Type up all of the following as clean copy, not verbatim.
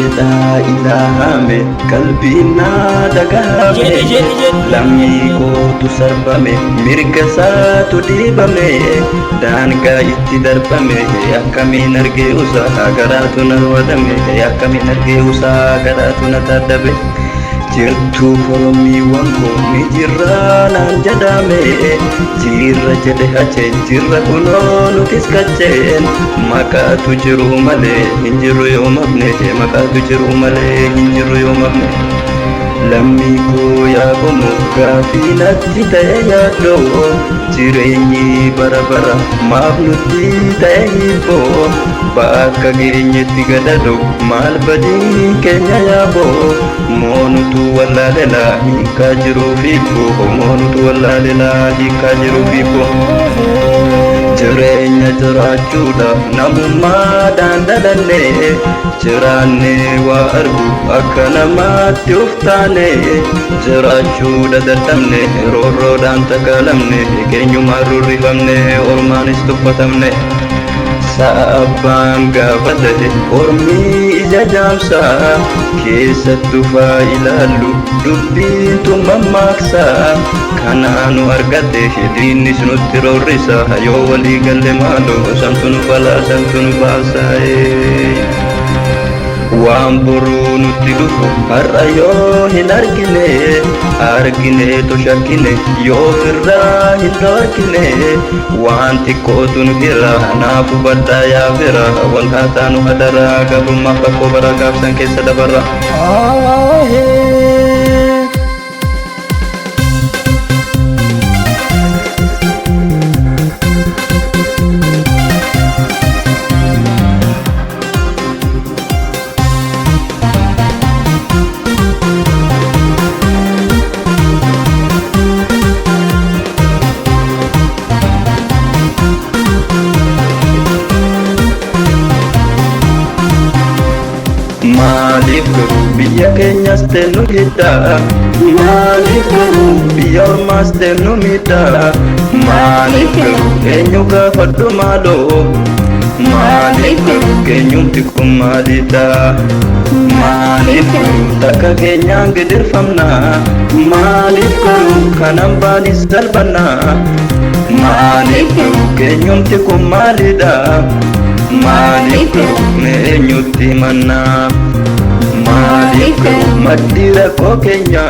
Jedhaa ilaahame qalbiin naa dhagahame. Jedhi jedhi jedhi. Lammii kootu sarbame, mirga isaatu dhiibame, daangaa itti darbame. Akkamiin argee usaa, garaatu na wadame. Akkamiin argee usaa, garaatu na taddabe. Jirtuu korommiiwwan koo, ni jirraa naan jedhame. Jirra jedhe hacheen, jirra kunoo nutis kacheen. Maqaatu jiru malee hin jiru yoo mafne, maqaatu jiru malee hin jiru yoo mafne. Lammii koo yaa qomo, gaafii natti ta'e yaaddoo. Jireenyi bara bara maaf nutti ta'e hibboo? Bakka geenyetti gadadoo, maal badii keenya yaaboo? Moonutu wallaalela hiikaa jiruu fiibboo, moonutu wallaalela hiikaa jiruu fiibboo. Jireenya jiraachuudhaaf namummaadhaan dhalanne, jiraanne waa argu akka namaatti of taane. Jiraachuudha dadhabne, roorroodhaan takaalamne, keenyumaan rurrifamne, ormaanis tuffatamne. Sa'a abbaan gaafa ta'e ormii ija jaamsaa, keessattuu faa ilaallu dubbiin tun mammaaksaa. Kanaanu argate diinnis nutti roorrisa. Yoo walii galle maaloo, santu nu falaa, santu nu baasaa. Waan boruu nutti dhufu har'a yoo hin argine, argine to shakkine, yoo ofirraa hin dhorkine. Waan xiqqootu nu hira, naaf hubadhaa yaa fira. Wal haa taanu hadaraa, gabrummaaf rakkoo bara gaafsan keessa dabarra. Maaliif garuu biyya keenyas ta'e hidhaa? Maaliif garuu biyya ormaas ta'e nu miidhaa? Maaliif garuu, eenyu gaafadhu maaloo? Maaliif garuu, keenyumti kun maalidha? Maaliif garuu takka keenyaan gidirfamna? Maaliif garuu kanan baanis salphanna? Maaliif garuu, keenyumti kun maalidha? Maaliif garuu, mee eenyutti himannaa? Maaliif garuu maddi rakkoo keenya?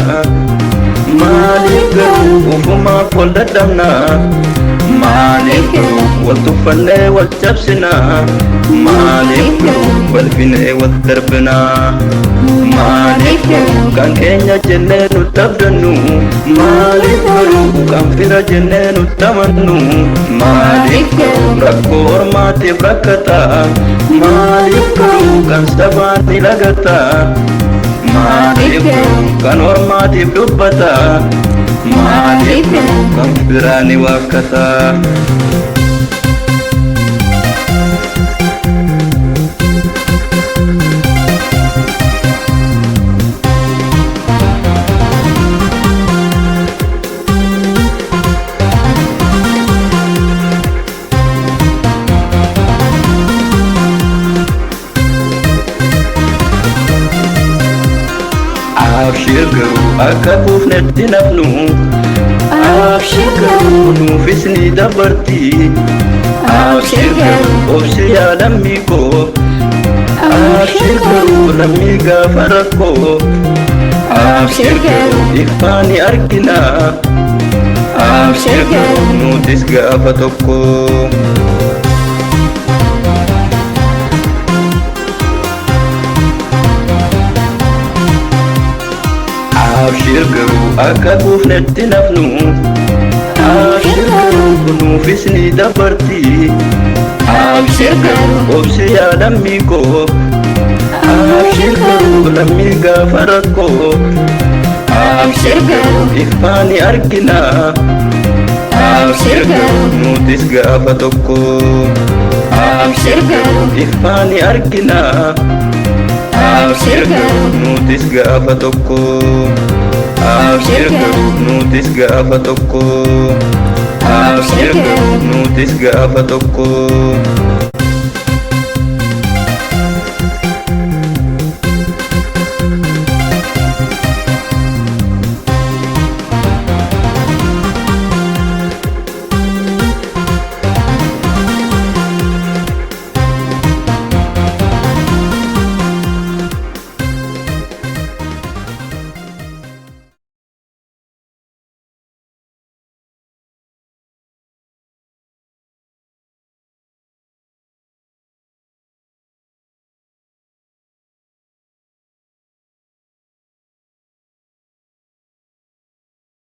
Maaliif garuu ufumaaf wal dadhabna? Maaliif garuu wal tuffannee wal cabsina? Maaliif garuu balfinee wal darbina? Maaliif garuu kan keenya jennee nutti abdannu? Maaliif garuu kan fira jennee nutti amannu? Maaliif garuu rakkoo ormaatiif rakkata? Maaliif garuu kan sabaan ni lagata? Maaliif garuu kan ormaatiif dubbata? Maaliif garuu kan firaa ni waakkata? Abshir garuu akka kuufnetti nafnu, abshir garuu nuufis ni dabarti. Abshir garuu obsi yaa lammii koo, abshir garuu lammii gaafa rakkoo. Abshir garuu ifaani argina, abshir garuu nutis gaafa tokko. Abshir garuu akka kuufnetti nafnu, abshir garuu nuufis ni dabarti. Abshir garuu obsi yaa lammii koo, abshir garuu lammii gaafa rakkoo. Abshir garuu ifaani argina, abshir garuu nutis gaafa tokko. Abshir garuu ifaani argina, abshir garuu nutis gaafa tokko. Abshir garuu nutis gaafa tokko. Abshir garuu nutis gaafa tokko.